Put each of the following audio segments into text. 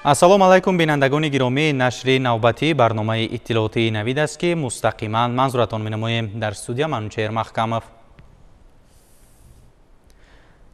Ассалому алайкум, бинандагони гиромӣ. Нашри навбатии барномаи иттилоотии Навид аст, ки мустақиман манзуратон менамоем. Дар студия Манучеҳр Маҳкамов.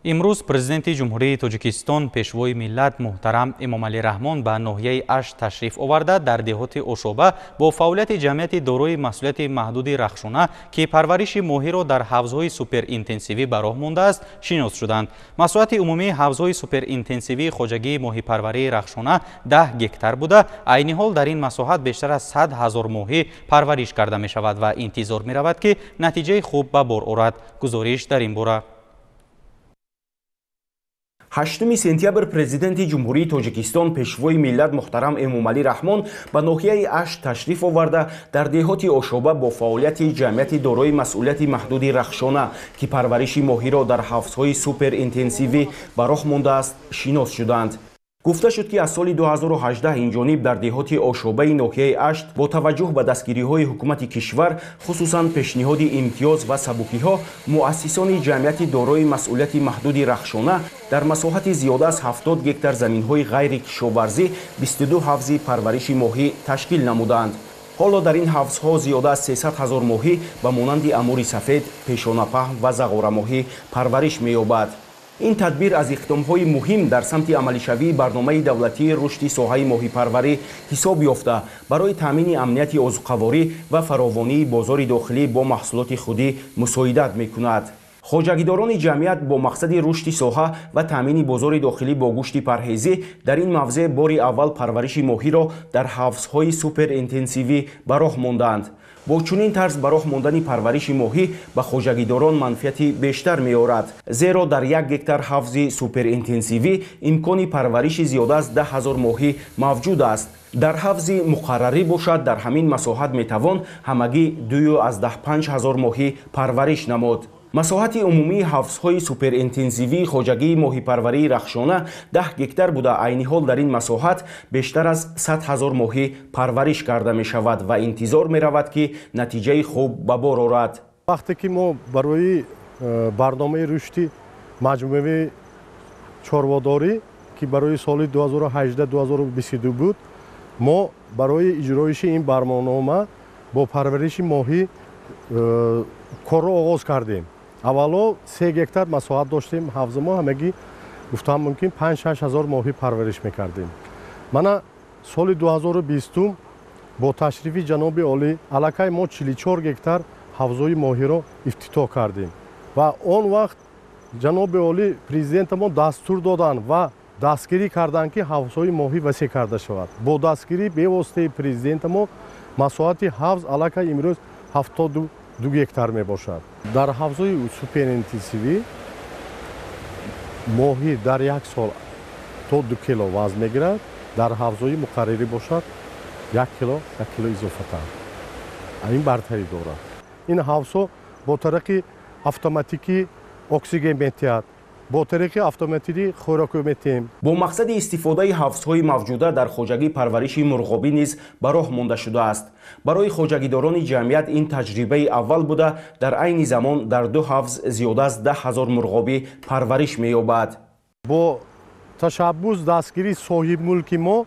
Имрӯз Президенти Ҷумҳурии Тоҷикистон, Пешвои миллат муҳтарам Эмомалӣ Раҳмон ба ноҳияи Ашт ташриф оварда, дар деҳоти Ошоба бо фаъолияти ҷамъияти дорои масъулияти маҳдуди Рахшона, ки парвариши моҳиро дар ҳавзҳои суперинтенсивӣ ба роҳ мондааст, шинос шуданд. Масоҳати умумии ҳавзҳои суперинтенсивии хоҷагии моҳипарварии Рахшона 10 гектар буда, айни ҳол дар ин масоҳат бештар аз 100 ҳазор моҳӣ парвариш карда мешавад ва интизор меравад, ки натиҷаи хуб ба бор орад. Гузориш дар ин бора. 8 сентябр Президенти Ҷумҳурии Тоҷикистон, Пешвои миллат муҳтарам Эмомалӣ Раҳмон ба ноҳияи Ашт ташриф оварда, дар деҳоти Ошоба бо фаъолияти ҷамъияти дорои масъулияти маҳдуди Рахшона, ки парвариши моҳиро дар ҳавзҳои суперинтенсивӣ ба роҳ мондааст, шинос шуданд. Гуфта шуд, ки аз соли 2018 инҷониб дар деҳоти Ошобаи ноҳияи Ашт бо таваҷҷӯҳ ба дастгириҳои ҳукумати кишвар, хусусан пешниҳоди имтиёз ва сабукиҳо, муассисони ҷамъияти дорои масъулияти маҳдуди Рахшона дар масоҳати зиёда аз 70 гектар заминҳои ғайрикишоварзӣ 22 ҳавзи парвариши моҳӣ ташкил намуданд. Ҳоло дар ин ҳавзҳо зиёда аз 300 ҳазор моҳӣ ба монанди амури сафед, пешонапаҳм ва зағорамоҳӣ парвариш меёбад. Ин тадбир аз иқдомҳои муҳим дар самти амалишавии барномаи давлатии рушди соҳаи моҳипарварӣ ҳисоб ёфта, барои таъмини амнияти озуқаворӣ ва фаровонии бозори дохилӣ бо маҳсулоти худӣ мусоидат мекунад. Хоҷагидорони ҷамъият бо мақсади рушди соҳа ва таъмини бозори дохилӣ бо гӯшти парҳезӣ дар ин мавзеъ бори аввал парвариши моҳиро дар ҳавзҳои суперинтенсивӣ ба роҳ монданд. Бо чунин тарз ба роҳ мондани парвариши моҳӣ ба хоҷагидорон манфиати бештар меорад, зеро дар 1 гектар ҳавзи суперинтенсивӣ имкони парвариши зиёда аз 10 ҳазор моҳӣ мавҷуд аст. Дар ҳавзи муқаррарӣ бошад, дар ҳамин масоҳат метавон ҳамагӣ 2,5 ҳазор моҳӣ парвариш намуд. Масоҳати умумии ҳавзҳои суперинтенсивии хоҷагии моҳипарварии Рахшона 10 гектар буда, айни ҳол дар ин масоҳат бештар аз 100 ҳазор моҳӣ парвариш карда мешавад ва интизор меравад, ки натиҷаи хуб ба бор орад. Вақте ки мо барои барномаи рушди маҷмӯаи чорводорӣ, ки барои соли 2018-2022 буд, мо барои иҷроиши ин барнома бо парвариши моҳӣ корро оғоз кардем. Аввало 3 гектар масоҳат доштем ҳавзи мо, ҳамагӣ гуфтам мумкин 5-6 ҳазор моҳӣ парвариш мекардем. Мана соли 2020 бо ташрифи ҷаноби олӣ аллакай мо 44 гектар ҳавзҳои моҳиро ифтитоҳ кардем ва он вақт ҷаноби олӣ президентамон дастур доданд ва дастгирӣ карданд, ки ҳавзҳои моҳӣ васеъ карда шавад. Бо дастгирии бевоситаи президентамон масоҳати ҳавз аллакай имрӯз 72 гектар мебошад. Дар ҳавзҳои суперинтенсивӣ моҳӣ дар як сол то 2 кило вазн мегирад, дар ҳавзҳои муқаррарӣ бошад 1 кило, 1 кило изофатан. Ин бартарӣ дорад. Ин ҳавзҳо бо тариқи автоматикӣ оксиген метиҳад, бо тариқи автоматикӣ хӯрокӣ метиҳем. Бо мақсади истифодаи ҳавзҳои мавҷуда дар хоҷагӣ парвариши мурғобӣ низ ба роҳ монда шудааст. Барои хоҷагидорони ҷамъият ин таҷрибаи аввал буда, дар айни замон дар 2 ҳавз зиёда аз 10 ҳазор мурғобӣ парвариш меёбад. Бо ташаббус дастгирии соҳибмулки мо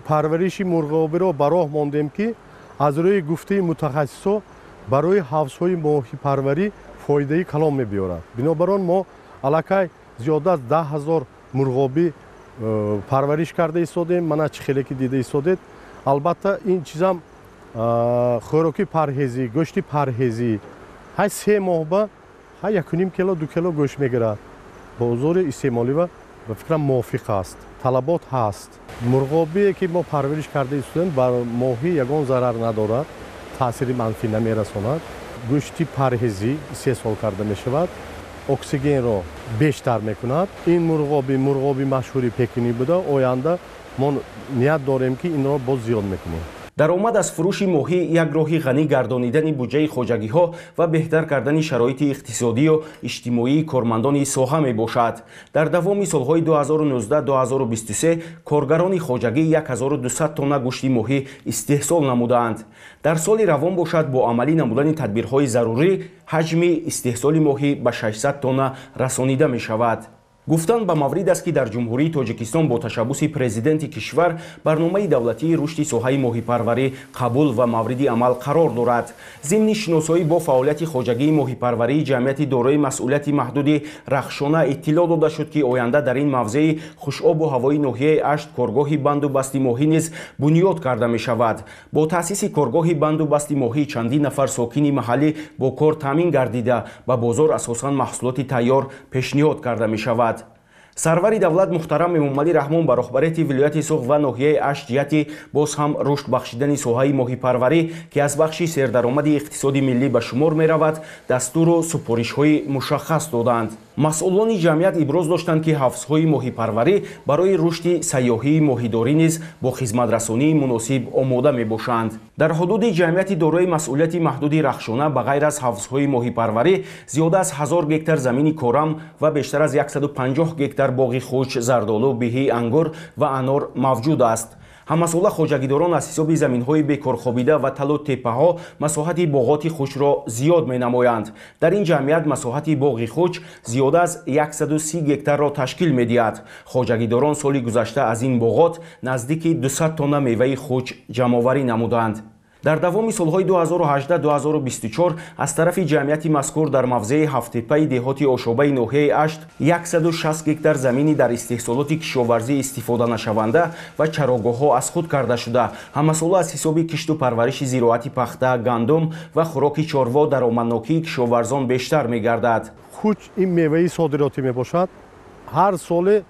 парвариши мурғобиро ба роҳ мондем, ки аз рӯи гуфтаи мутахассисо барои ҳавзҳои моҳипарварӣ фоидаи калон мебиёрад. Бинобар он мо аллакай зиёда аз 10 ҳазор мурғобӣ парвариш карда истодем. Мана чӣ хеле ки дида истодед. Албатта ин чизам хӯроки парҳезӣ, гӯшти парҳезӣ ҳай 3 моҳ ба ҳай 1,5 кило 2 кило гӯшт мегирад. Бозори истеъмолӣ ба фикрам мувофиқ аст, талабот ҳаст. Мурғобие ки мо парвариш карда истодем бар моҳӣ ягон зарар надорад, таъсири манфӣ намерасонад. Гӯшти парҳезӣ истеҳсол карда мешавад, оксигенро бештар мекунад. Ин мурғоби машҳури Пекинӣ буда, оянда мо ният дорем, ки инро боз зиёд мекунем. Даромад аз фурӯши моҳӣ як роҳи ғанӣ гардонидани буҷаи хоҷагиҳо ва беҳтар кардани шароити иқтисодию иҷтимоии кормандони соҳа мебошад. Дар давоми солҳои 2019-2023 коргарони хоҷагӣ 1200 тонна гӯшти моҳӣ истеҳсол намудаанд. Дар соли равон бошад, бо амалӣ намудани тадбирҳои зарурӣ ҳаҷми истеҳсоли моҳӣ ба 600 тонна расонида мешавад. Гуфтан ба маврид аст, ки дар Ҷумҳурии Тоҷикистон бо ташаббуси президенти кишвар барномаи давлатии рушди соҳаи моҳипарварӣ қабул ва мавриди амал қарор дорад. Зимни шиносоӣ бо фаъолияти хоҷагии моҳипарварии ҷамъияти дорои масъулияти маҳдуди Рахшона иттилоъ дода шуд, ки оянда дар ин мавзеи хушобу ҳавои ноҳияи Ашт коргоҳи банду басти моҳӣ низ бунёд карда мешавад. Бо таъсиси коргоҳи банду басти моҳӣ чандин нафар сокини маҳаллӣ бо кор таъмин гардида, ба бозор асосан маҳсулоти тайёр пешниҳод карда мешавад. Сарвари давлат муҳтарам Эмомалӣ Раҳмон ба роҳбарияти вилояти Суғд ва ноҳияи Ашт ҷиҳати боз ҳам рушд бахшидани соҳаи моҳипарварӣ, ки аз бахши сердаромади иқтисоди миллӣ ба шумор меравад, дастуру супоришҳои мушаххас доданд. Масъулони ҷамъият иброз доштанд, ки ҳавзҳои моҳипарварӣ барои рушди сайёҳии моҳидорӣ низ бо хизматрасонии муносиб омода мебошанд. Дар ҳудуди ҷамъияти дорои масъулияти маҳдуди Рахшона ба ғайр аз ҳавзҳои моҳипарварӣ зиёда аз 1000 гектар замини корам ва бештар аз 150 гектар боғи хуч, зардолу, биҳӣ, ангур ва анор мавҷуд аст. Ҳамасола хоҷагидорон аз ҳисоби заминҳои бекорхобида ва талу теппаҳо масоҳати боғоти хучро зиёд менамоянд. Дар ин ҷамъият масоҳати боғи хуч зиёда аз 130 гектарро ташкил медиҳад. Хоҷагидорон соли гузашта аз ин боғот наздики 200 тонна меваи хуч ҷамъоварӣ намуданд. Дар давоми солҳои 2018-2024 аз тарафи ҷамъияти мазкур дар мавзеи Ҳафттеппаи деҳоти Ошобаи ноҳияи Ашт 160 гектар замини дар истеҳсолоти кишоварзӣ истифоданашаванда ва чарогоҳҳо аз худ карда шуда, ҳамасола аз ҳисоби кишту парвариши зироати пахта, гандум ва хӯроки чорво даромаднокии кишоварзон бештар мегардад. Хуч ин меваи содиротӣ мебошад. Ҳар соле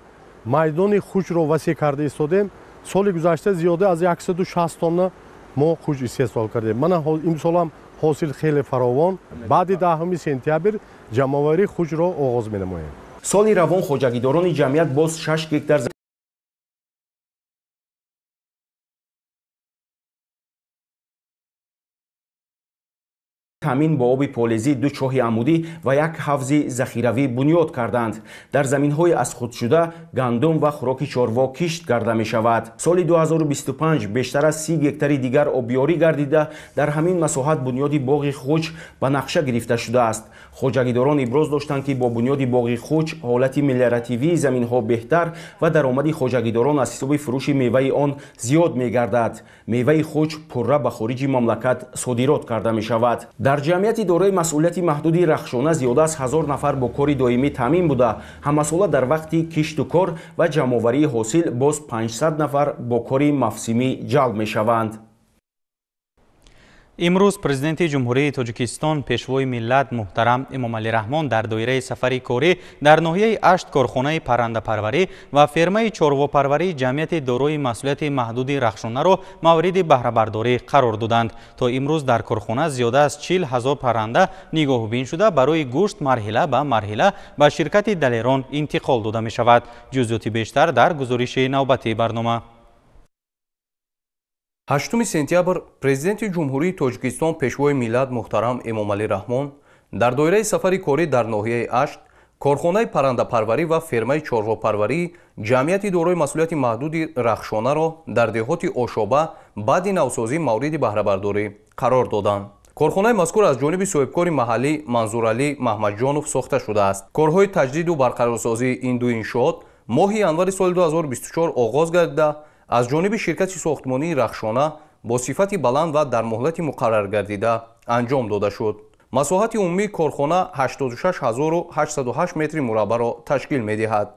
майдони хучро васеъ карда истодем. Соли гузашта зиёда аз 160 тонна мо хуч истеҳсол кардем. Мана имсолам ҳосил хеле фаровон. Баъди 10 сентябр ҷамъоварии хучро оғоз менамоем. Соли равон хоҷагидорони ҷамъият боз 6 гектар таъмин бо оби полезӣ, 2 чоҳи амудӣ ва як ҳавзи захиравӣ бунёд карданд. Дар заминҳои аз худшуда гандум ва хӯроки чорво кишт карда мешавад. Соли 2025 бештар аз 30 гектари дигар обёрӣ гардида, дар ҳамин масоҳат бунёди боғи хуч ба нақша гирифта шудааст. Хоҷагидорон иброз доштанд, ки бо бунёди боғи хуч ҳолати мелиоративии заминҳо беҳтар ва даромади хоҷагидорон аз ҳисоби фурӯши меваи он зиёд мегардад. Меваи хуч пурра ба хориҷи мамлакат содирот карда мешавад. Дар ҷамъияти дорои масъулияти маҳдуди Рахшона зиёда аз 1000 нафар бо кори доимӣ таъмин буда, ҳамасола дар вақти кишту кор ва ҷамъоварии ҳосил боз 500 нафар бо кори мавсимӣ ҷалб мешаванд. Имрӯз президенти Ҷумҳурии Тоҷикистон пешвои миллат муҳтарам Эмомалӣ Раҳмон дар доираи сафари корӣ дар ноҳияи Ашт корхонаи паррандапарварӣ ва фермаи чорвопарварии ҷамъияти дорои масъулияти маҳдуди Рахшонаро мавриди баҳрабардорӣ қарор доданд. То имрӯз дар корхона зиёда аз 40 000 парранда нигоҳубин шуда, барои гӯшт марҳила ба марҳила ба ширкати Далерон интиқол дода мешавад. Ҷузъиёти бештар дар гузориши навбатии барнома. 8 сентябр президенти Ҷумҳурии Тоҷикистон пешвои миллат муҳтарам Эмомалӣ Раҳмон дар доираи сафари корӣ дар ноҳияи Ашт корхонаи паррандапарварӣ ва фермаи чорвопарварии ҷамъияти дорои масъулияти маҳдуди Рахшонаро дар деҳоти Ошоба баъди навсозӣ мавриди баҳрабардорӣ қарор доданд. Корхонаи мазкур аз ҷониби соҳибкори маҳаллӣ Манзуралӣ Маҳмадҷонов сохта шудааст. Корҳои таҷдиду барқарорсозии ин ду иншоот моҳи январи соли 2024 оғоз гардида, аз ҷониби ширкати сохтмонии Рахшона бо сифати баланд ва дар муҳлати муқарраргардида анҷом дода шуд. Масоҳати умумии корхона 86808 метри мураббаъро ташкил медиҳад.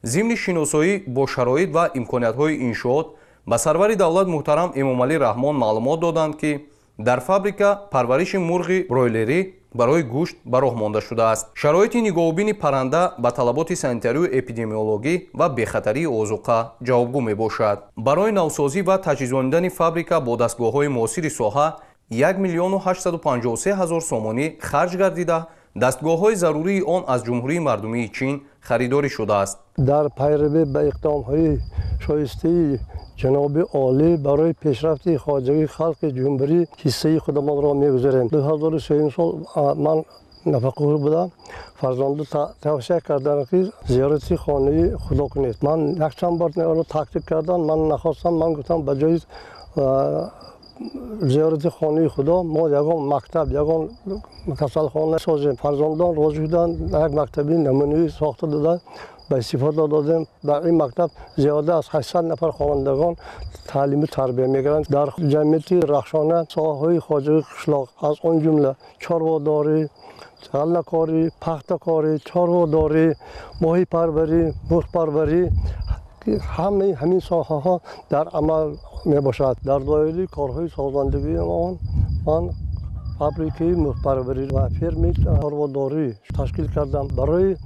Зимни шиносоӣ бо шароит ва имкониятҳои иншоот ба сарвари давлат муҳтарам Эмомалӣ Раҳмон маълумот доданд, ки дар фабрика парвариши мурғи бройлерӣ барои гӯшт ба роҳ монда шудааст. Шароити нигоҳубини парранда ба талаботи санитарию эпидемиологӣ ва бехатарии озуқа ҷавобгӯ мебошад. Барои навсозӣ ва таҷҳизонидани фабрика бо дастгоҳҳои муосири соҳа 1 853 000 сомонӣ харҷ гардида, дастгоҳҳои зарурии он аз Ҷумҳурии Мардумии Чин харидорӣ шудааст. Дар пайравӣ ба иқдомҳои шоистаи ҷаноби олӣ барои пешрафти хоҷагии халқи ҷумҳурӣ ҳиссаи худамонро мегузарем. 2003 сол ман нафақахӯр будам. Фарзанду тавсия карданд, ки зиёрати хонаи худо кунед. Ман якчанд бор таклиф кардам, ман нахостам. Ман гуфтам, ба ҷои зиёрати хонаи худо мо ягон мактаб, ягон касалхона созем. Фарзандон розӣ шуданд, як мактаби намунавӣ сохта доданд. ба истифода додем. Дар ин мактаб зиёда аз 800 нафар хонандагон таълиму тарбия мегиранд. Дар ҷамъияти Рахшона соҳаҳои хоҷагии қишлоқ, аз он ҷумла чорводорӣ, ғаллакорӣ, пахтакорӣ, чорводорӣ, моҳипарварӣ, мурғпарварӣ, ҳамаи ҳамин соҳаҳо дар амал мебошад. Дар доираи корҳои созандагии он ман фабрикаи мурғпарварӣ ва фермаи чорводорӣ ташкил кардам. Барои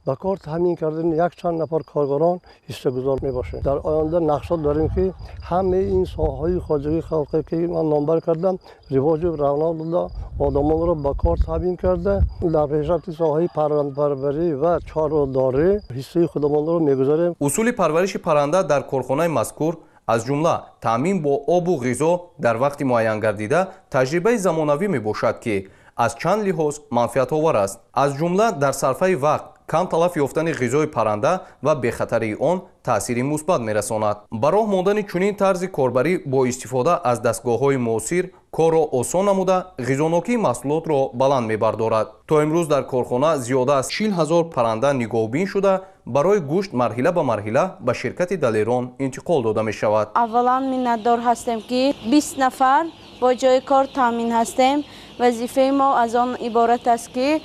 ба кор таъмин кардани якчанд нафар коргарон ҳиссагузор мебошем. Дар оянда нақша дорем, ки ҳамаи ин соҳаҳои хоҷагии халқе, ки ман номбар кардам, ривоҷу равнақ дода, одамонро ба кор таъмин карда, дар пешрафти соҳаи паррандапарварӣ ва чорводорӣ ҳиссаи худамонро мегузорем. Усули парвариши парранда дар корхонаи мазкур, аз ҷумла таъмин бо обу ғизо дар вақти муайянгардида, таҷрибаи замонавӣ мебошад, ки аз чанд лиҳоз манфиатовар аст. Аз ҷумла дар сарфаи вақт, кам талаф ёфтани ғизои парранда ва бехатарии он таъсири мусбат мерасонад. Ба роҳ мондани чунин тарзи корбарӣ бо истифода аз дастгоҳҳои муосир корро осон намуда, ғизонокии маҳсулотро баланд мебардорад. То имрӯз дар корхона зиёда аз 40 ҳазор парранда нигоҳубин шуда, барои гӯшт марҳила ба марҳила ба ширкати Далерон интиқол дода мешавад. Аввалан миннатдор ҳастем, ки 20 нафар бо ҷои кор таъмин ҳастем. Вазифаи мо аз он иборат аст, ки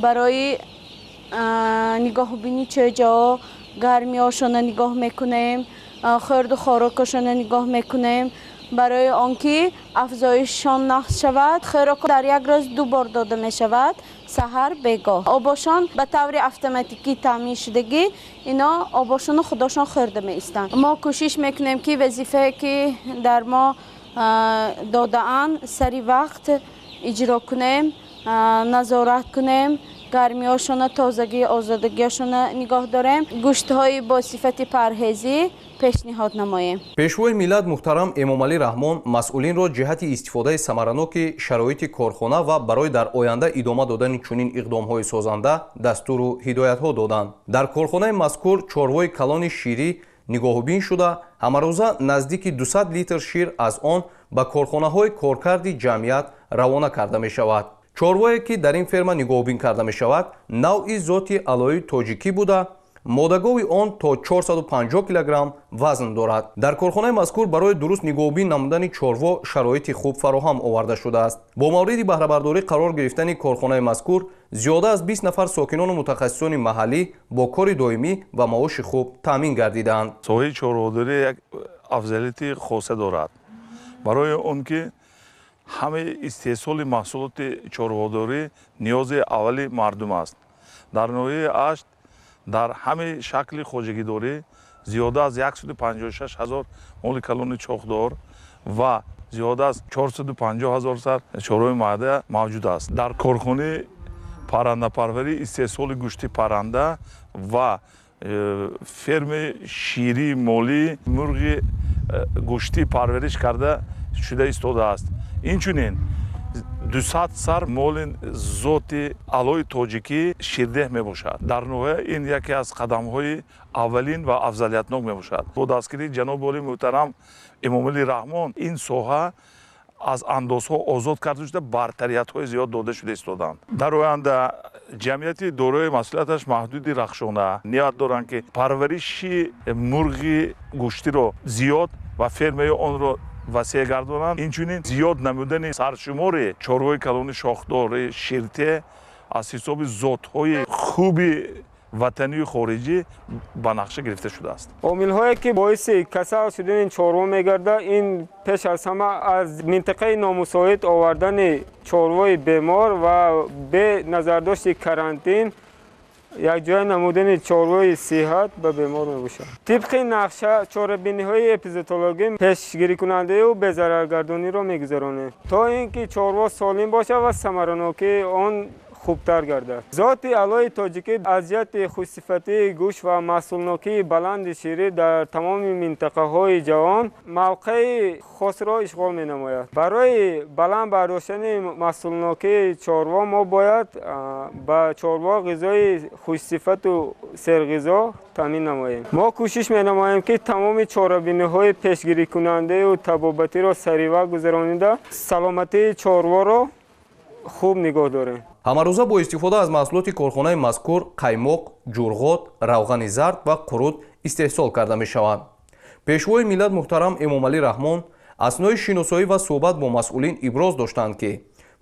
барои нигоҳубини чӯҷаҳо, гармиҳошона нигоҳ мекунем, хӯрду хӯрокашона нигоҳ мекунем, барои он ки афзоишшон нақс шавад. Хӯрок дар як рӯз 2 бор дода мешавад, саҳар, бегоҳ. Обошон ба таври автоматикӣ таъмин шудагӣ, ино обошону худошон хӯрда меистанд. Мо кӯшиш мекунем, ки вазифае, ки дар мо додаанд, сари вақт иҷро кунем, назорат кунем, гармиҳошона, тозагии озодагиҳошона нигоҳ дорем, гӯштҳои бо сифати парҳезӣ пешниҳод намоем. Пешвои миллат муҳтарам Эмомалӣ Раҳмон масъулинро ҷиҳати истифодаи самараноки шароити корхона ва барои дар оянда идома додани чунин иқдомҳои созанда дастуру ҳидоятҳо доданд. Дар корхонаи мазкур чорвои калони ширӣ нигоҳубин шуда, ҳамарӯза наздики 200 литр шир аз он ба корхонаҳои коркарди ҷамъият равона карда мешавад. Чорвое, ки дар ин ферма нигоҳубин карда мешавад, навъи зоти алои тоҷикӣ буда, модагови он то 450 килограмм вазн дорад. Дар корхонаи мазкур барои дуруст нигоҳубин намудани чорво шароити хуб фароҳам оварда шудааст. Бо мавриди баҳрабардорӣ қарор гирифтани корхонаи мазкур зиёда аз 20 нафар сокинону мутахассисони маҳаллӣ бо кори доимӣ ва маоши хуб таъмин гардидаанд. Соҳаи чорводорӣ як афзалияти хоса дорад, барои он ки ҳамаи истеҳсоли маҳсулоти чорводорӣ ниёзи аввали мардум аст. Дар ноҳияи Ашт дар ҳамаи шакли хоҷагидорӣ зиёда аз 156 ҳазор моли калони чохдор ва зиёда аз 450 ҳазор сар чорвои майда мавҷуд аст. Дар корхонаи паррандапарварӣ истеҳсоли гӯшти парранда ва фермаи ширии молии мурғи гӯштӣ парвариш карда шуда истодааст. Инчунин 200 сар моли зоти алои тоҷикӣ ширдеҳ мебошад. Дар ноҳия ин яке аз қадамҳои аввалин ва афзалиятнок мебошад. Бо дастгирии ҷаноби олии муҳтарам Эмомалӣ Раҳмон ин соҳа аз андозҳо озод карда шуда, бартариятҳои зиёд дода шуда истоданд. Дар оянда ҷамъияти дорои масъулияташ маҳдуди Рахшона ният доранд, ки парвариши мурғи гӯштиро зиёд ва фермаи онро васеъ гардонанд. Инчунин зиёд намудани саршумори чорвои калони шохдори ширте аз ҳисоби зотҳои хуби ватанию хориҷӣ ба нақша гирифта шудааст. Омилҳое, ки боиси касал шудани чорво мегардад, ин пеш аз ҳама аз минтақаи номусоид овардани чорвои бемор ва бе назардошти карантин якҷоя намудани чорвои сиҳат ба бемор мебошад. Тибқи нақша чорабиниҳои эпизоотологӣ пешгирикунандаю безараргардониро мегузаронем, то ин ки чорво солим бошад ва самаранокии он хубтар гардад. Зоти алои тоҷикӣ аз ҷиҳати хушсифатии гӯшт ва маҳсулнокии баланди ширӣ дар тамоми минтақаҳои ҷаҳон мавқеи хосро ишғол менамояд. Барои баланд бардоштани маҳсулнокии чорво мо бояд ба чорво ғизои хушсифату серғизо таъмин намоем. Мо кӯшиш менамоем, ки тамоми чорабиниҳои пешгирикунандаю табобатиро саривақт гузаронида, саломатии чорворо хуб нигоҳ дорем. Ҳамарӯза бо истифода аз маҳсулоти корхонаи мазкур қаймоқ, ҷурғот, равғани зард ва қурут истеҳсол карда мешаванд. Пешвои миллат муҳтарам Эмомалӣ Раҳмон аснои шиносоӣ ва суҳбат бо масъулин иброз доштанд, ки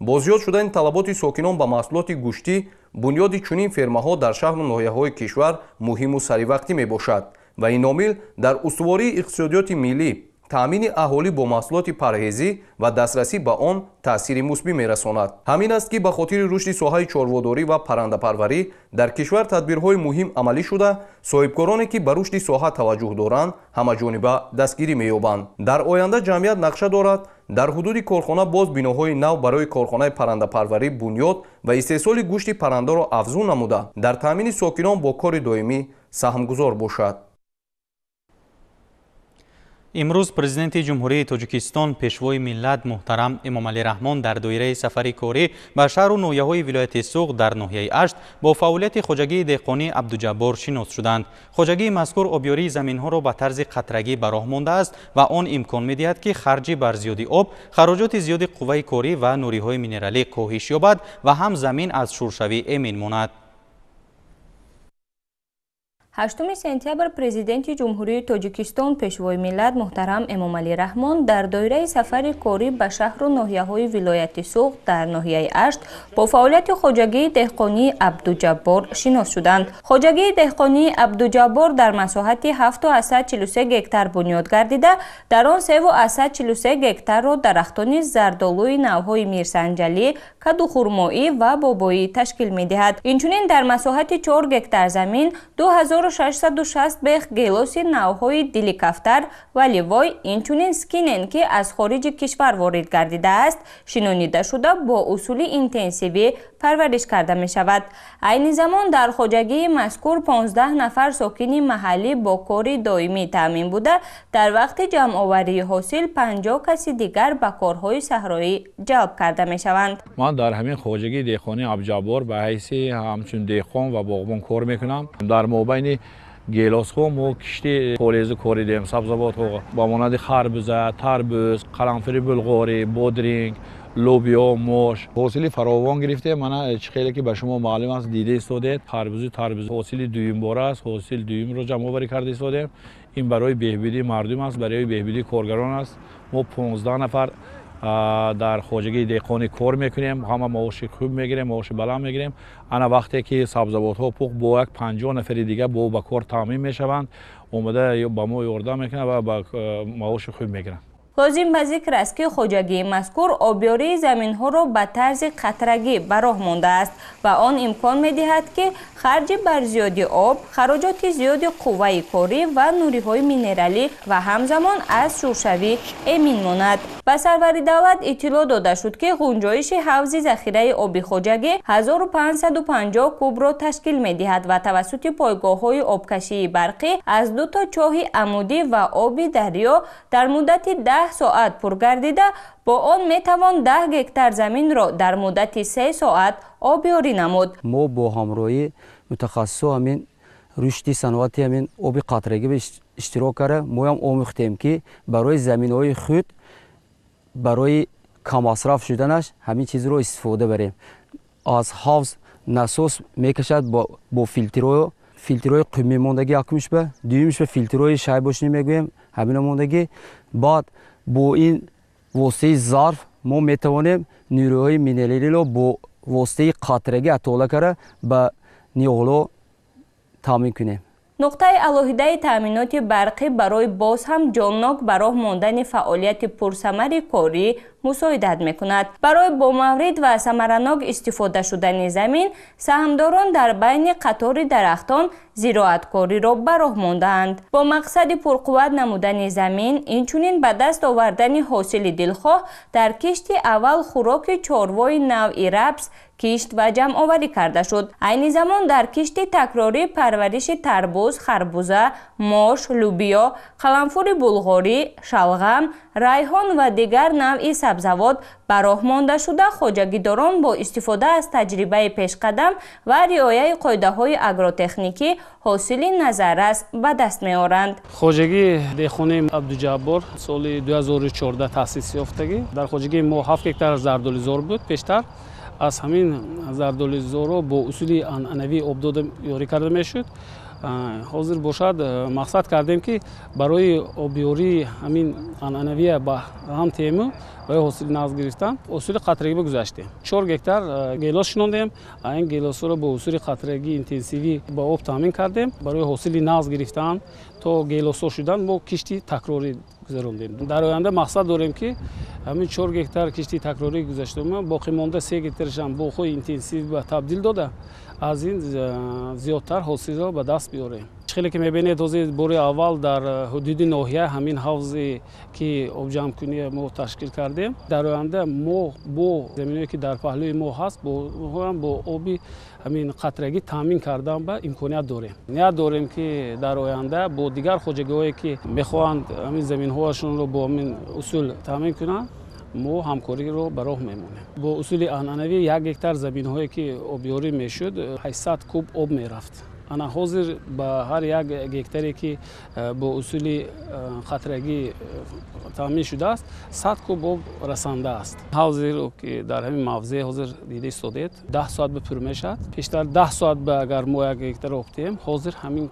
бо зиёд шудани талаботи сокинон ба маҳсулоти гӯштӣ бунёди чунин фермаҳо дар шаҳру ноҳияҳои кишвар муҳиму саривақтӣ мебошад ва ин омил дар устувории иқтисодиёти миллӣ, таъмини аҳолӣ бо маҳсулоти парҳезӣ ва дастрасӣ ба он таъсири мусбӣ мерасонад. Ҳамин аст, ки ба хотири рушди соҳаи чорводорӣ ва паррандапарварӣ дар кишвар тадбирҳои муҳим амалӣ шуда, соҳибкороне, ки ба рушди соҳа таваҷҷӯҳ доранд, ҳамаҷониба дастгирӣ меёбанд. Дар оянда ҷамъият нақша дорад дар ҳудуди корхона боз биноҳои нав барои корхонаи паррандапарварӣ бунёд ва истеҳсоли гӯшти паррандаро афзун намуда, дар таъмини сокинон бо кори доимӣ саҳмгузор бошад. Имрӯз Президенти Ҷумҳурии Тоҷикистон, Пешвои миллат муҳтарам Эмомалӣ Раҳмон дар доираи сафари корӣ ба шаҳру ноҳияҳои вилояти Суғд дар ноҳияи Ашт бо фаъолияти хоҷагии деҳқонии Абдуҷаббор шинос шуданд. Хоҷагии мазкур обёрии заминҳоро ба тарзи қатрагӣ ба роҳ мондааст ва он имкон медиҳад, ки харҷи бар зиёди об, хароҷоти зиёди қувваи корӣ ва нуриҳои минералӣ коҳиш ёбад ва ҳам замин аз шуршавӣ эмин монад. 8 сентябр Президенти Ҷумҳурии Тоҷикистон, Пешвои миллат муҳтарам Эмомалӣ Раҳмон дар доираи сафари корӣ ба шаҳру ноҳияҳои вилояти Суғд дар ноҳияи Ашт бо фаъолияти хоҷагии деҳқонии Абдуҷаббор шинос шуданд. Хоҷагии деҳқонии Абдуҷаббор дар масоҳати 7,43 гектар бунёд гардида, дар он 3,43 гектарро дарахтони зардолуи навъҳои Мирсанҷалӣ, кадухурмоӣ ва бобоӣ ташкил медиҳад. Инчунин дар масоҳати 4 гектар замин 2660 бех гелоси навъҳои диликафтар ва ливой, инчунин скинен, ки аз хориҷи кишвар ворид гардидааст, шинонида шуда бо усули интенсивӣ парвариш карда мешавад. Айни замон дар хоҷагии мазкур 15 нафар сокини маҳаллӣ бо кори доимӣ таъмин буда, дар вақти ҷамъоварии ҳосил 50 каси дигар ба корҳои саҳроӣ ҷалб карда мешаванд. Ман дар ҳамин хоҷагии деҳқонии Абдуҷаббор ба ҳайси ҳамчун деҳқон ва боғбон кор мекунам. Дар мобайни гелосҳо мо кишти полезу коридем, сабзавотҳо ба монанди харбуза, тарбуз, қаламфури булғорӣ, бодринг, лобиё, мош. Ҳосили фаровон гирифтем. Мана чӣ хеле ки ба шумо маълум аст, дида истодед. Харбузу тарбуз ҳосили дуюмбора аст. Ҳосили дуюмро ҷамъоварӣ карда истодем. Ин барои беҳбудии мардум аст, барои беҳбудии коргарон аст. Мо 15 нафар дар хоҷагии деҳқонӣ кор мекунем, ҳама маоши хуб мегирем, маоши баланд мегирем. Ана вақте ки сабзавотҳо пухт, бо як 50 нафари дига бо ба кор таъмин мешаванд, омада ба мо ёрдам мекунанд ва ба маоши хуб мегиранд. Лозим ба зикр аст, ки хоҷагии мазкур обёрии заминҳоро ба тарзи қатрагӣ ба роҳ мондааст ва он имкон медиҳад, ки харҷи бар зиёди об, хароҷоти зиёди қувваи корӣ ва нуриҳои минералӣ ва ҳамзамон аз шуршавӣ эмин монад. Ба сарвари давлат иттилоъ дода шуд, ки ғунҷоиши ҳавзи захираи оби хоҷагӣ 1550 кубро ташкил медиҳад ва тавассути пойгоҳҳои обкашии барқӣ аз ду то чоҳи амудӣ ва оби дарё дар муддати 10 соат пургардида, бо он метавон 10 гектар заминро дар муддати 3 соат обёрӣ намуд. Мо бо ҳамроҳии мутахассисо ҳамин рушди саноати ҳамин оби қатрагӣ иштирок карда, моям омӯхтем, ки барои заминҳои худ барои каммасраф шуданаш ҳамин чизро истифода барем. Аз ҳавз насос мекашад бо филтрҳои қумӣ мондагӣ якумишба, дуюмишба филтрҳои шайбошинӣ мегӯем, ҳамина мондагӣ. Баъд бо ин воситаи зарф мо метавонем нуриҳои минералиро бо воситаи қатрагӣ атола карда ба ниҳолҳо таъмин кунем. Нуқтаи алоҳидаи таъминоти барқӣ барои боз ҳам ҷоннок ба роҳ мондани фаъолияти пурсамари корӣ мусоидат мекунад. Барои бомаврид ва самаранок истифода шудани замин, саҳмдорон дар байни қатори дарахтон зироаткориро ба роҳ мондаанд. Бо мақсади пурқувват намудани замин, инчунин ба даст овардани ҳосили дилхоҳ, дар кишти аввал хӯроки чорвои навъи рапс кишт ва ҷамъоварӣ карда шуд. Айни замон дар кишти такрорӣ парвариши тарбуз, харбуза, мош, лӯбиё, қаламфури булғорӣ, шалғам, райҳон ва дигар навъи сабзавот ба роҳ монда шуда, хоҷагидорон бо истифода аз таҷрибаи пешқадам ва риояи қоидаҳои агротехникӣ ҳосили назаррас ба даст меоранд. Хоҷагии деҳқонии Абдуҷаббор соли 2014 таъсис ёфтагӣ. Дар хоҷагии мо 7 гектар зардолизор буд пештар. Аз ҳамин зардолузорҳо бо усули анъанавӣ об дода ёрӣ карда мешуд. Ҳозир бошад, мақсад кардем, ки барои обёрии ҳамин анъанавия ба ҳам тему барои ҳосили нағз гирифтан усули қатрагӣ гузаштем. 4 гектар гелос шинондем. Ин гелосҳоро бо усули қатрагӣ интенсивӣ ба об таъмин кардем. Барои ҳосили нағз гирифтан то гелосҳо шудан мо кишти такрорӣ гузарондем. Дар оянда мақсад дорем, ки ҳамин 4 гектар кишти такрорӣ гузаштем, боқимонда 3 гектарашам боғҳои интенсивӣ ба табдил дода, аз ин зиёдтар ҳосилро ба даст биёрем. Хеле ки мебинед, ҳозир бори аввал дар ҳудуди ноҳия ҳамин ҳавзе ки обҷамъкунӣ мо ташкил кардем. Дар оянда мо бо заминое ки дар паҳлӯи мо ҳаст, ҳам бо оби ҳамин қатрагӣ таъмин кардан ба имконият дорем. Ният дорем, ки дар оянда бо дигар хоҷагиҳое ки мехоҳанд ҳамин заминҳояшонро бо ҳамин усул таъмин кунанд, мо ҳамкориро ба роҳ мемонем. Бо усули анъанавӣ 1 гектар заминҳое ки обёрӣ мешуд, 800 куб об мерафт. Ана ҳозир ба ҳар 1 гектаре ки бо усули қатрагӣ таъмин шудааст, 100 куб об расанда аст. Ҳозир ки дар ҳамин мавзеъ ҳозир дида истодед, 10 соат ба пур мешавад. Пештар 10 соат ба агар мо 1 гектар об диҳем, ҳозир ҳамин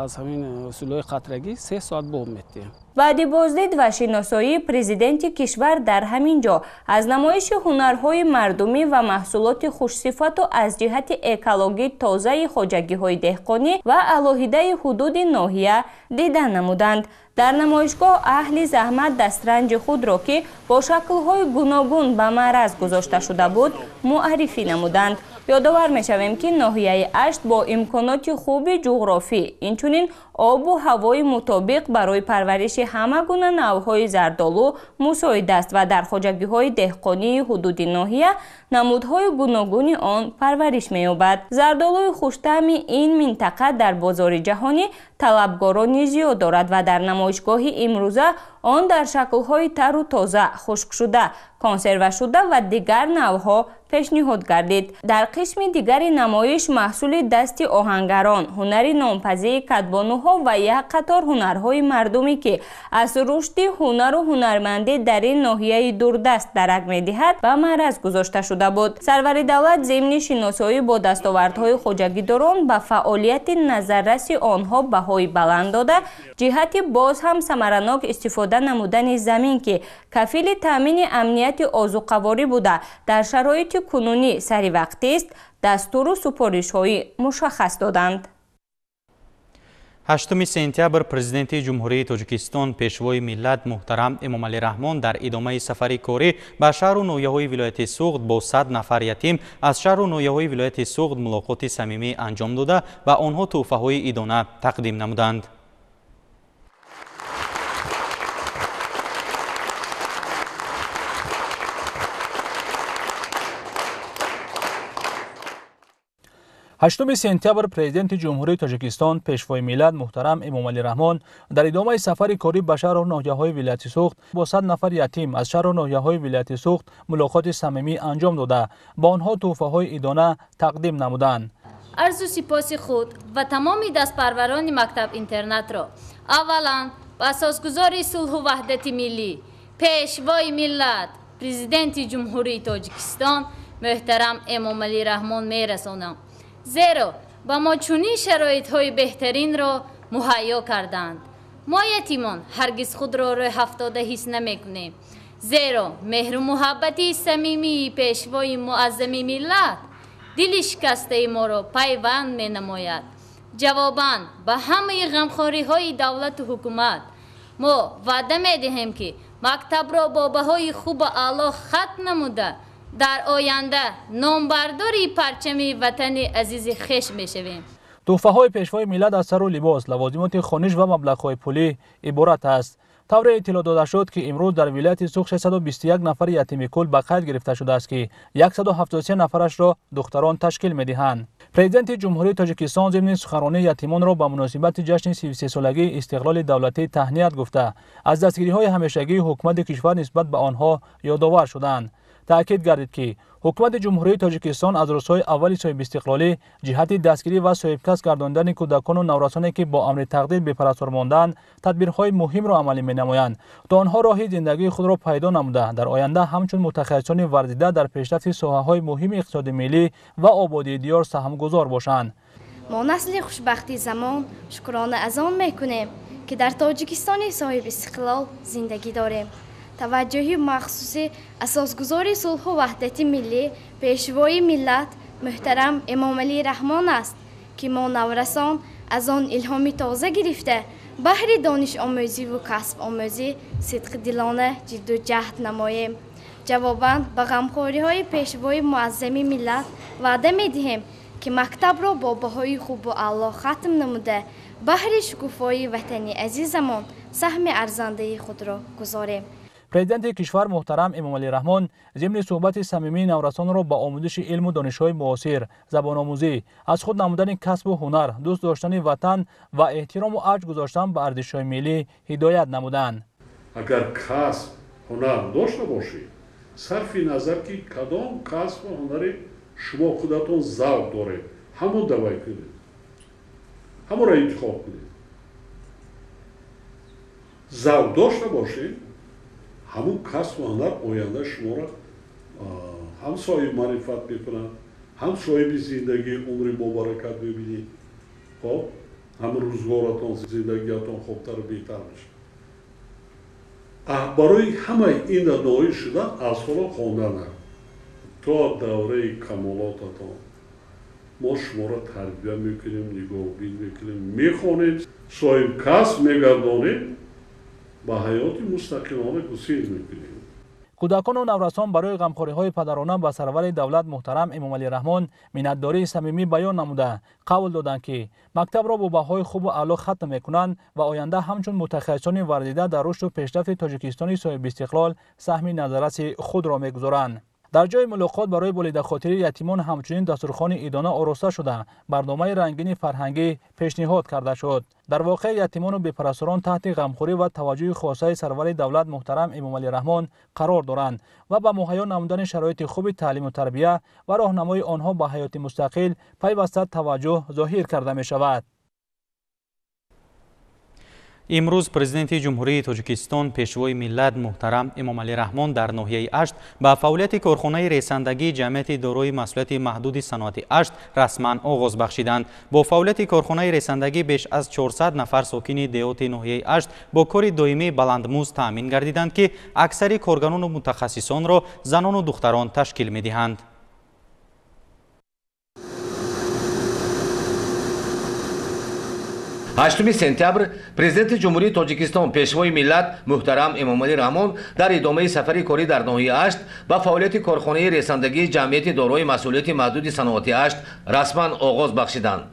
аз ҳамин усулҳои қатрагӣ 3 соат ба об медиҳем. Баъди боздид ва шиносоии президенти кишвар дар ҳамин ҷо аз намоиши ҳунарҳои мардумӣ ва маҳсулоти хушсифату аз ҷиҳати экологӣ тозаи хоҷагиҳои деҳқонӣ ва алоҳидаи ҳудуди ноҳия дида намуданд. Дар намоишгоҳ аҳли заҳмат дастранҷи худро, ки бо шаклҳои гуногун ба маъраз гузошта шуда буд, муаррифӣ намуданд. Ёдовар мешавем, ки ноҳияи Ашт бо имконоти хуби ҷуғрофӣ, инчунин обу ҳавои мутобиқ барои парвариши ҳама гуна навъҳои зардолу мусоид аст ва дар хоҷагиҳои деҳқонии ҳудуди ноҳия намудҳои гуногуни он парвариш меёбад. Зардолуи хуштаъми ин минтақа дар бозори ҷаҳонӣ талабгорони зиёд дорад ва дар намоишгоҳи имрӯза он дар шаклҳои тару тоза, хушкшуда, консервашуда ва дигар навъҳо пешниҳод гардид. Дар қисми дигари намоиш маҳсули дасти оҳангарон, ҳунари нонпазии кадбонуҳо ва як қатор ҳунарҳои мардумӣ, ки аз рушди ҳунару ҳунармандӣ дар ин ноҳияи дурдаст дарак медиҳад, ба маъраз гузошта шуда буд. Сарвари давлат зимни шиносоӣ бо дастовардҳои хоҷагидорон ба фаъолияти назарраси онҳо баҳои баланд дода, ҷиҳати боз ҳам самаранок истифода намудани замин, ки кафили таъмини амнияти озуқаворӣ буда, дар шароити кунунӣ саривақтист, дастуру супоришҳои мушаххас доданд. 8 сентябр президенти Ҷумҳурии Тоҷикистон, пешвои миллат муҳтарам Эмомалӣ Раҳмон дар идомаи сафари корӣ ба шаҳру ноҳияҳои вилояти Суғд бо 100 нафар ятим аз шаҳру ноҳияҳои вилояти Суғд мулоқоти самимӣ анҷом дода, ба онҳо тӯҳфаҳои идона тақдим намуданд. 8 сентябр президенти Ҷумҳурии Тоҷикистон, пешвои миллат муҳтарам Эмомалӣ Раҳмон дар идомаи сафари корӣ ба шаҳру ноҳияҳои вилояти Суғд бо 100 нафар ятим аз шаҳру ноҳияҳои вилояти Суғд мулоқоти самимӣ анҷом дода, ба онҳо тӯҳфаҳои идона тақдим намуданд. Арзу сипоси худ ва тамоми дастпарварони мактаб-интернатро аввалан ба асосгузори сулҳу ваҳдати миллӣ, пешвои миллат, президенти Ҷумҳурии Тоҷикистон муҳтарам Эмомалӣ Раҳмон мерасонам, зеро ба мо чунин шароитҳои беҳтаринро муҳайё карданд. Мо ятимон ҳаргиз худро рӯҳафтода ҳис намекунем, зеро меҳру муҳаббати самимии пешвои муаззами миллат дили шикастаи моро пайванд менамояд. Ҷавобан ба ҳамаи ғамхориҳои давлату ҳукумат мо ваъда медиҳем, ки мактабро бо баҳои хубу аъло хатм намуда, дар оянда номбардори парчами ватани азизи хеш мешавем. Тӯҳфаҳои пешвои миллат аз сару либос, лавозимоти хониш ва маблағҳои пулӣ иборат аст. Тавре иттилоъ дода шуд, ки имрӯз дар вилояти Суғд 621 нафари ятими кул ба қайд гирифта шудааст, ки 173 нафарашро духтарон ташкил медиҳанд. Президенти Ҷумҳурии Тоҷикистон зимни суханронии ятимонро ба муносибати ҷашни 33-солагии истиқлоли давлатӣ таҳният гуфта, аз дастгириҳои ҳамешагии ҳукумати кишвар нисбат ба онҳо ёдовар шуданд. Таъкид гардид, ки ҳукумати Ҷумҳурии Тоҷикистон аз рӯзҳои аввали соҳибистиқлолӣ ҷиҳати дастгирӣ ва соҳибкасб гардондани кӯдакону наврасоне, ки бо амри тақдир бепарастор монданд, тадбирҳои муҳимро амалӣ менамоянд, то онҳо роҳи зиндагии худро пайдо намуда, дар оянда ҳамчун мутахассисони варзида дар пешрафти соҳаҳои муҳими иқтисоди миллӣ ва ободии диёр саҳмгузор бошанд. Мо насли хушбахти замон шукрона аз он мекунем, ки дар Тоҷикистони соҳибистиқлол зиндагӣ дорем. Таваҷҷӯҳи махсуси асосгузори сулҳу ваҳдати миллӣ, Пешвои миллат муҳтарам Эмомалӣ Раҳмон аст, ки мо наврасон аз он илҳоми тоза гирифта, баҳри донишомӯзиву касбомӯзӣ сидқидилона ҷидду ҷаҳд намоем. Ҷавобан ба ғамхориҳои Пешвои муаззами миллат ваъда медиҳем, ки мактабро бо баҳои хубу аъло хатм намуда, баҳри шукуфоии ватани азизамон саҳми арзандаи худро гузорем. Президенти кишвар муҳтарам Эмомалӣ Раҳмон зимни суҳбати самимии наврасонро ба омӯзиши илму донишҳои муосир, забономӯзӣ, аз худ намудани касбу ҳунар, дӯст доштани ватан ва эҳтирому арҷ гузоштан ба арзишҳои миллӣ ҳидоят намуданд. Агар касб ҳунар дошта бошед, сарфи назар ки кадом касбу ҳунари шумо худатон завқ доред, ҳамон давай кунед, ҳамонро интихоб кунед. Завқ дошта бошед, ҳамун касбу ҳунар оянда шуморо ҳам соҳиби маърифат мекунад, ҳам соҳиби зиндагии умри бобаракат мебинед. Хоб, ҳам рӯзгоратон, зиндагиятон хубтару беҳтар мешавад. Барои ҳамаи ин ноил шудан аз ҳоло хондан то давраи камолотатон мо шуморо тарбия мекунем, нигоҳбин мекунем, мехонем, соҳиб касб мегардонем, ба ҳаёти мустақилона гусел мекунем. Кӯдакону наврасон барои ғамхориҳои падарона ба сарвари давлат муҳтарам Эмомалӣ Раҳмон миннатдории самимӣ баён намуда, қавл доданд, ки мактабро бо баҳои хубу аъло хатм мекунанд ва оянда ҳамчун мутахассисони варзида дар рушду пешрафти Тоҷикистони соҳибистиқлол саҳми назарраси худро мегузоранд. Дар ҷои мулоқот барои болидахотири ятимон ҳамчунин дастурхони идона ороста шуда, барномаи рангини фарҳангӣ пешниҳод карда шуд. Дар воқеъ ятимону бепарасторон таҳти ғамхорӣ ва таваҷҷӯҳи хосаи сарвари давлат муҳтарам Эмомалӣ Раҳмон қарор доранд ва ба муҳайё намудани шароити хуби таълиму тарбия ва роҳнамои онҳо ба ҳаёти мустақил пайваста таваҷҷӯҳ зоҳир карда мешавад. Имрӯз Президенти Ҷумҳурии Тоҷикистон, Пешвои миллат муҳтарам Эмомалӣ Раҳмон дар ноҳияи Ашт ба фаъолияти корхонаи ресандагии ҷамъияти дорои масъулияти маҳдуди саноати Ашт расман оғоз бахшиданд. Бо фаъолияти корхонаи ресандагӣ беш аз 400 нафар сокини деҳоти ноҳияи Ашт бо кори доимии баландмузд таъмин гардиданд, ки аксари коргарону мутахассисонро занону духтарон ташкил медиҳанд. 8 сентябр Президенти Ҷумҳурии Тоҷикистон, Пешвои миллат муҳтарам Эмомалӣ Раҳмон дар идомаи сафари корӣ дар ноҳияи Ашт ба фаъолияти корхонаи ресандагии ҷамъияти дорои масъулияти маҳдуди саноати Ашт расман оғоз бахшиданд.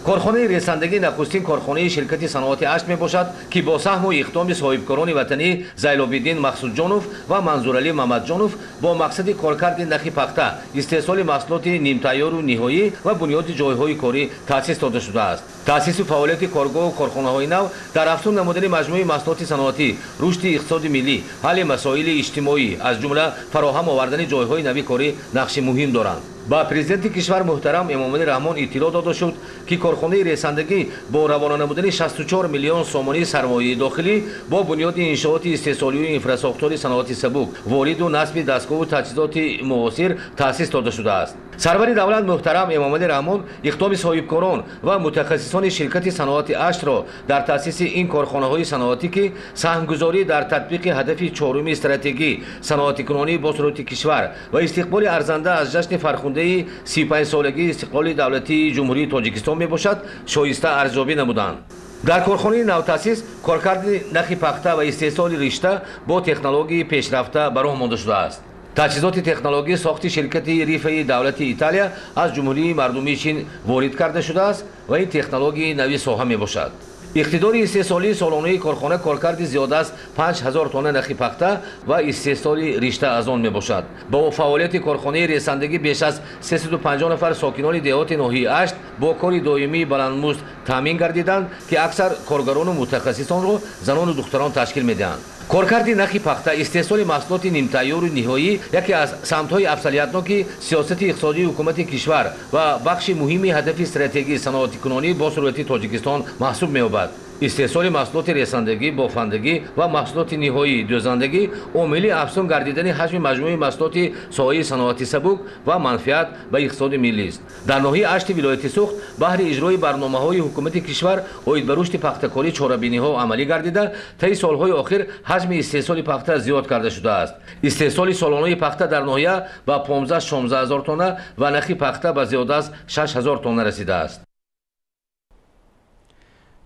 Корхонаи ресандагӣ нахустин корхонаи ширкати саноати Ашт мебошад, ки бо саҳму иқдоми соҳибкорони ватанӣ Зайлобиддин Мақсудҷонов ва Манзуралӣ Мамадҷонов бо мақсади коркарди нахи пахта, истеҳсоли маҳсулоти нимтайёру ниҳоӣ ва бунёди ҷойҳои корӣ таъсис дода шудааст. Таъсису фаъолияти коргоҳу корхонаҳои нав дар афзун намудани маҷмӯи маҳсулоти саноатӣ, рушди иқтисоди миллӣ, ҳалли масоили иҷтимоӣ, аз ҷумла фароҳам овардани ҷойҳои нави корӣ нақши муҳим доранд. Ба президенти кишвар муҳтарам Эмомалӣ Раҳмон иттилоъ дода шуд, ки корхонаи ресандагӣ бо равона намудани 64 миллион сомонии сармояи дохилӣ бо бунёди иншооти истеҳсолию инфрасохтори саноати сабук, вориду насби дастгоҳу таҷҳизоти муосир таъсис дода шудааст. Сарвари давлат муҳтарам Эмомалӣ Раҳмон иқдоми соҳибкорон ва мутахассисони ширкати саноати Аштро дар таъсиси ин корхонаҳои саноатӣ, ки саҳмгузорӣ дар татбиқи ҳадафи чоруми стратегӣ саноатикунонии босуръати кишвар ва истиқболи арзанда аз ҷашни фархундаи 35-солагии истиқлоли давлатии Ҷумҳурии Тоҷикистон мебошад, шоиста арзёбӣ намуданд. Дар корхонаи навтаъсис коркарди нахи пахта ва истеҳсоли ришта бо технологияи пешрафта ба роҳ монда шудааст. Таҷҳизоти технологии сохти ширкати Рифаи давлати Италия аз Ҷумҳурии Мардумии Чин ворид карда шудааст ва ин технологияи нави соҳа мебошад. Иқтидори истеҳсолии солонаи корхона коркарди зиёда аз 5000 тонна нахи пахта ва истеҳсоли ришта аз он мебошад. Бо фаъолияти корхонаи ресандагӣ беш аз 350 нафар сокинони деҳоти ноҳияи Ашт бо кори доимии баландмузд таъмин гардиданд, ки аксар коргарону мутахассисонро занону духтарон ташкил медиҳанд. Коркарди нахи пахта, истеҳсоли маҳсулоти нимтайёру ниҳоӣ яке аз самтҳои афзалиятноки сиёсати иқтисодии ҳукумати кишвар ва бахши муҳими ҳадафи стратегии саноатикунонӣ бо суръати Тоҷикистон маҳсуб меёбад. Истеҳсоли маҳсулоти ресандагӣ, бофандагӣ ва маҳсулоти ниҳоии дӯзандагӣ омили афзун гардидани ҳаҷми маҷмӯи маҳсулоти соҳаи саноати сабук ва манфиат ба иқтисоди миллист. Дар ноҳияи Ашти вилояти Суғд баҳри иҷрои барномаҳои ҳукумати кишвар оид ба рушди пахтакорӣ чорабиниҳо амалӣ гардида, таи солҳои охир ҳаҷми истеҳсоли пахта зиёд карда шудааст. Истеҳсоли солонаи пахта дар ноҳия ба 15-16 ҳазор тонна ва нахи пахта ба зиёда аз 6 ҳазор тонна расидааст.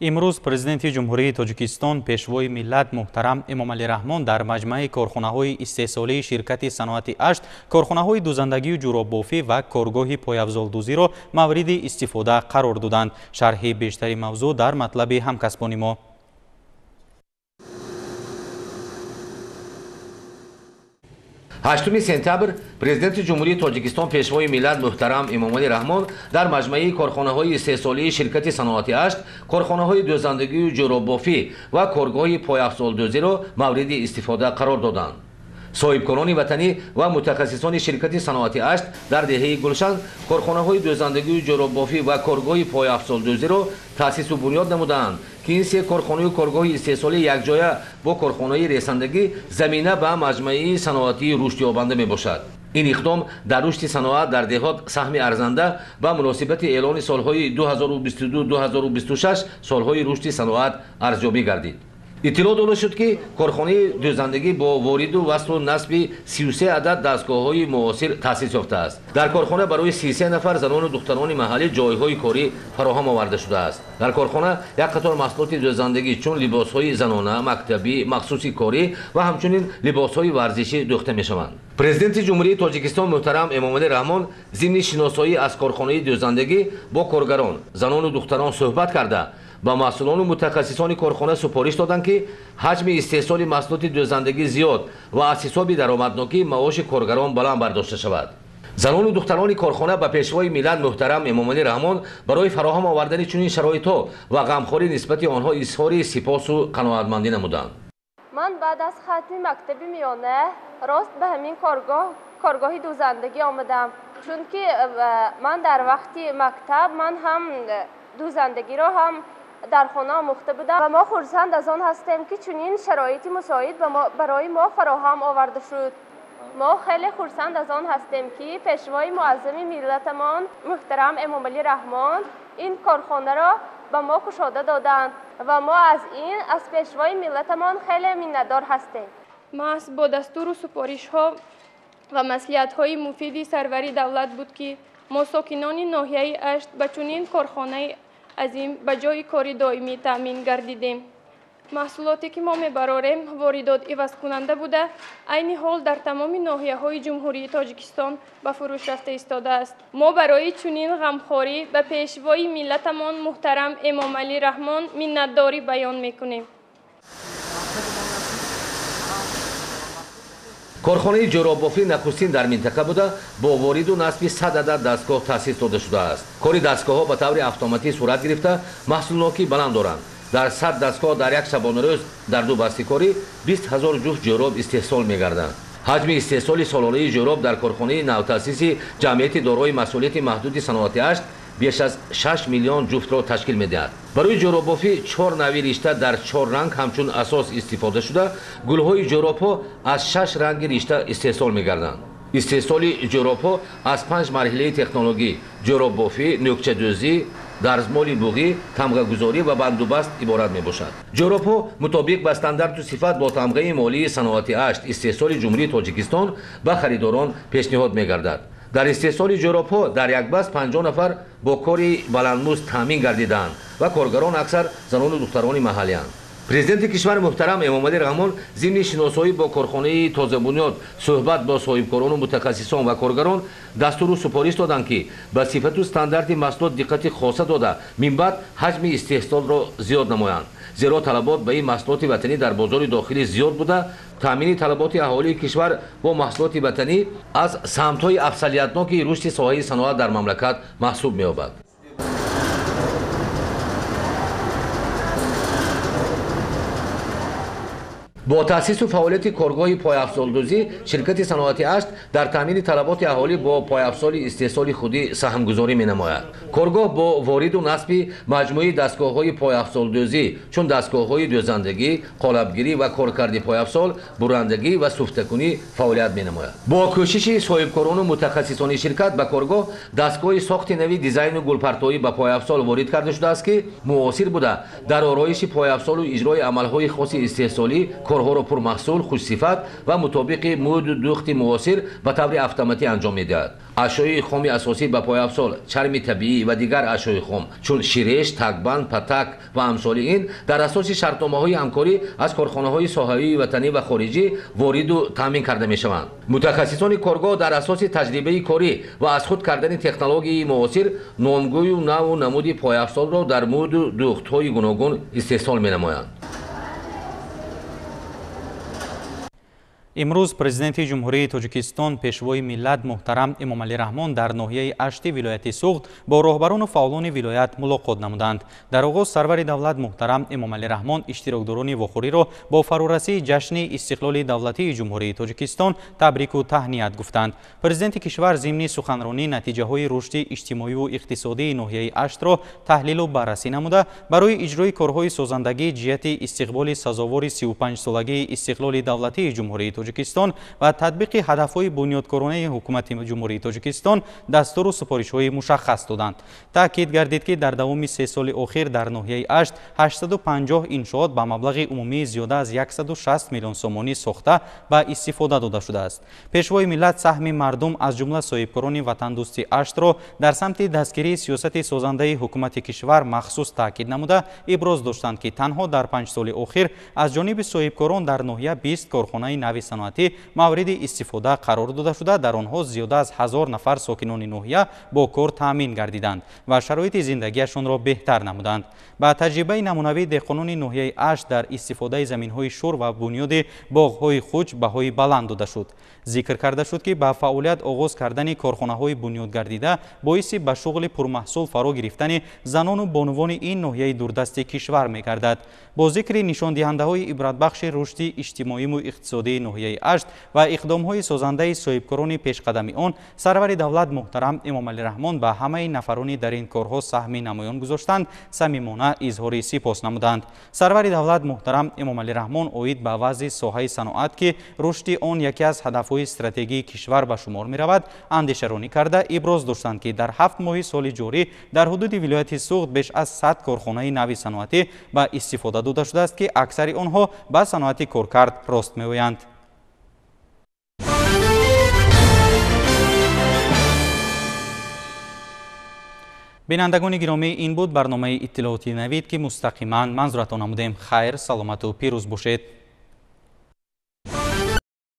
Имрӯз Президенти Ҷумҳурии Тоҷикистон, Пешвои миллат муҳтарам Эмомалӣ Раҳмон дар маҷмӯаи корхонаҳои истеҳсолии ширкати саноати Ашт корхонаҳои дӯзандагию ҷӯроббофӣ ва коргоҳи пойафзолдӯзиро мавриди истифода қарор доданд. Шарҳи бештари мавзӯъ дар матлаби ҳамкасбони мо. 8 сентябр Президенти Ҷумҳурии Тоҷикистон, Пешвои миллат муҳтарам Эмомалӣ Раҳмон дар маҷмӯаи корхонаҳои истеҳсолии ширкати саноати Ашт корхонаҳои дӯзандагию ҷӯроббофӣ ва коргоҳи пойафзолдӯзиро мавриди истифода қарор доданд. Соҳибкорони ватанӣ ва мутахассисони ширкати саноати Ашт дар деҳаи Гулшан корхонаҳои дӯзандагию ҷӯроббофӣ ва коргоҳи пойафзолдӯзиро таъсису бунёд намудаанд, ки ин се корхонаю коргоҳи истеҳсолӣ якҷоя бо корхонаи ресандагӣ замина ба маҷмӯаи саноатии рушдёбанда мебошад. Ин иқдом дар рушди саноат дар деҳот саҳми арзанда ба муносибати эълони солҳои 2022-2026 солҳои рушди саноат арзёбӣ гардид. Иттилоъ дода шуд, ки корхонаи дӯзандагӣ бо вориду васлу насби 33 адад дастгоҳҳои муосир таъсис ёфтааст. Дар корхона барои 33 нафар занону духтарони маҳаллӣ ҷойҳои корӣ фароҳам оварда шудааст. Дар корхона як қатор маҳсулоти дӯзандагӣ чун либосҳои занона, мактабӣ, махсуси корӣ ва ҳамчунин либосҳои варзишӣ дӯхта мешаванд. Президенти Ҷумҳурии Тоҷикистон муҳтарам Эмомалӣ Раҳмон зимни шиносоӣ аз корхонаи дӯзандагӣ бо коргарон, занону духтарон суҳбат карда, ба маҳсулону мутахассисони корхона супориш доданд, ки ҳаҷми истеҳсоли маҳсулоти дӯзандагӣ зиёд ва аз ҳисоби даромаднокӣ маоши коргарон баланд бардошта шавад. Занону духтарони корхона ба Пешвои миллат муҳтарам Эмомалӣ Раҳмон барои фароҳам овардани чунин шароитҳо ва ғамхорӣ нисбати онҳо изҳори сипосу қаноатмандӣ намуданд. Ман баъд аз хатми мактаби миёна рост ба ҳамин коргоҳи дӯзандагӣ омадам, чунки ман дар вақти мактаб ман ҳам дӯзандагиро ҳам дар хона омӯхта будам ва мо хурсанд аз он ҳастем, ки чунин шароити мусоид барои мо фароҳам оварда шуд. Мо хеле хурсанд аз он ҳастем, ки Пешвои муаззами миллатамон муҳтарам Эмомалӣ Раҳмон ин корхонаро ба мо кушода доданд ва мо аз ин аз Пешвои миллатамон хеле миннатдор ҳастем. Маҳз бо дастуру супоришҳо ва маслиҳатҳои муфиди сарвари давлат буд, ки мо сокинони ноҳияи Ашт ба чунин корхонаи азим ба ҷойи кори доимӣ таъмин гардидем. Маҳсулоте ки мо мебарорем воридот ивазкунанда буда, айни ҳол дар тамоми ноҳияҳои Ҷумҳурии Тоҷикистон ба фурӯш рафта истодааст. Мо барои чунин ғамхорӣ ба Пешвои миллатамон муҳтарам Эмомалӣ Раҳмон миннатдорӣ баён мекунем. Корхонаи ҷӯроббофӣ нахустин дар минтақа буда, бо вориду насби 100 адад дастгоҳ таъсис дода шудааст. Кори дастгоҳҳо ба таври автоматӣ сурат гирифта, маҳсулнокӣ баланд доранд. Дар 100 дастгоҳ дар як шабонарӯз дар ду басти корӣ 20 ҳазор ҷуфт ҷӯроб истеҳсол мегарданд. Ҳаҷми истеҳсоли солонаи ҷӯроб дар корхонаи навтаъсиси ҷамъияти дорои масъулияти маҳдуди саноати Ашт беш аз 6 миллион ҷуфтро ташкил медиҳад. Барои ҷӯроббофӣ 4 нави ришта дар 4 ранг ҳамчун асос истифода шуда, гулҳои ҷӯробҳо аз 6 ранги ришта истеҳсол мегарданд. Истеҳсоли ҷӯробҳо аз 5 марҳилаи технологӣ ҷӯроббофӣ, нӯкчадӯзӣ, дарзмоли буғӣ, тамғагузорӣ ва бандубаст иборат мебошад. Ҷӯробҳо мутобиқ ба стандарту сифат бо тамғаи молии саноати Ашт истеҳсоли Ҷумҳурии Тоҷикистон ба харидорон пешниҳод мегардад. Дар истеҳсоли ҷӯробҳо дар як баст 50 нафар бо кори баландмузд таъмин гардидаанд ва коргарон аксар занону духтарони маҳаллианд. Президенти кишвар муҳтарам Эмомалӣ Раҳмон зимни шиносоӣ бо корхонаи тозабунёд, суҳбат бо соҳибкорону мутахассисон ва коргарон дастуру супориш доданд, ки ба сифату стандарти маҳсулот диққати хоса дода, минбаъд ҳаҷми истеҳсолро зиёд намоянд. Зеро талабот ба ин маҳсулоти ватанӣ дар бозори дохилӣ зиёд буда, таъмини талаботи аҳолии кишвар бо маҳсулоти ватанӣ аз самтҳои афзалиятноки рушди соҳаи саноат дар мамлакат маҳсуб меёбад. Бо таъсису фаъолияти коргоҳи пойафзолдӯзӣ ширкати саноати Ашт дар таъмини талаботи аҳолӣ бо пойафзоли истеҳсоли худӣ саҳмгузорӣ менамояд. Коргоҳ бо вориду насби маҷмӯи дастгоҳҳои пойафзолдӯзӣ, чун дастгоҳҳои дӯзандагӣ, қолабгирӣ ва коркарди пойафзол, бурандагӣ ва суфтакунӣ фаъолият менамояд. Бо кӯшиши соҳибкорону мутахассисони ширкат ба коргоҳ дастгоҳи сохти нави дизайну гулпартоӣ ба пойафзол ворид карда шудааст, ки муосир буда, дар ороиши пойафзолу иҷрои амалҳои хоси истеҳсолӣ корҳоро пурмаҳсул, хушсифат ва мутобиқи мӯду дӯхти муосир ба таври автоматӣ анҷом медиҳад. Ашёи хоми асосӣ ба пойафзол, чарми табиӣ ва дигар ашёи хом, чун ширеш, такбанд, патак ва амсоли ин дар асоси шартномаҳои ҳамкорӣ аз корхонаҳои соҳавии ватанӣ ва хориҷӣ вориду таъмин карда мешаванд. Мутахассисони коргоҳ дар асоси таҷрибаи корӣ ва аз худ кардани технологияи муосир номгӯю наву намуди пойафзолро дар мӯду дӯхтҳои гуногун истеҳсол менамоянд. Имрӯз Президенти Ҷумҳурии Тоҷикистон, Пешвои миллат муҳтарам Эмомалӣ Раҳмон дар ноҳияи Ашти вилояти Суғд бо роҳбарону фаъолони вилоят мулоқот намуданд. Дар оғоз сарвари давлат муҳтарам Эмомалӣ Раҳмон иштирокдорони вохӯриро бо фарорасии ҷашни истиқлоли давлатии Ҷумҳурии Тоҷикистон табрику таҳният гуфтанд. Президенти кишвар зимни суханронӣ натиҷаҳои рушди иҷтимоиву иқтисодии ноҳияи Аштро таҳлилу баррасӣ намуда, барои иҷрои корҳои созандагӣ ҷиҳати истиқболи сазовори 35-солагии истиқлоли давлатии Ҷумҳурии Тоҷикистон ва татбиқи ҳадафҳои бунёдкоронаи ҳукумати Ҷумҳурии Тоҷикистон дастуру супоришҳои мушаххас доданд. Таъкид гардид, ки дар давоми 3 соли охир дар ноҳияи Ашт 850 иншоот ба маблағи умумии зиёда аз 160 миллион сомонӣ сохта ба истифода дода шудааст. Пешвои миллат саҳми мардум аз ҷумла соҳибкорони ватандӯсти Аштро дар самти дастгирии сиёсати созандаи ҳукумати кишвар махсус таъкид намуда, иброз доштанд, ки танҳо дар 5 соли охир аз ҷониби соҳибкорон дар ноҳия 20 корхонаи нави саноатӣ мавриди истифода қарор дода шуда, дар онҳо зиёда аз 1000 нафар сокинони ноҳия бо кор таъмин гардиданд ва шароити зиндагиашонро беҳтар намуданд. Ба таҷрибаи намунавии деҳқонони ноҳияи Ашт дар истифодаи заминҳои шур ва бунёди боғҳои хуч баҳои баланд дода шуд. Зикр карда шуд, ки ба фаъолият оғоз кардани корхонаҳои бунёдгардида боиси ба шуғли пурмаҳсул фаро гирифтани занону бонувони ин ноҳияи дурдасти кишвар мегардад. Бо зикри нишондиҳандаҳои ибратбахши рушди иҷтимоиву иқтисодии ноҳияи Ашт ва иқдомҳои созандаи соҳибкорони пешқадами он, сарвари давлат муҳтарам Эмомалӣ Раҳмон ба ҳамаи нафарони дар ин корҳо саҳми намоён гузоштанд, самимона изҳори сипос намуданд. Сарвари давлат муҳтарам Эмомалӣ Раҳмон оид ба вазъи соҳаи саноат, ки рушди он яке аз ҳадафҳои стратегии кишвар ба шумор меравад, андешаронӣ карда иброз доштанд, ки дар 7 моҳи соли ҷорӣ дар ҳудуди вилояти Суғд беш аз 100 корхонаи нави саноатӣ ба истифода дода шудааст, ки аксари онҳо ба саноати коркард рост меоянд. Бинандагони гиромӣ, ин буд барномаи иттилоотии Навид, ки мустақиман манзуратон намудем. Хайр, саломату пирӯз бошед.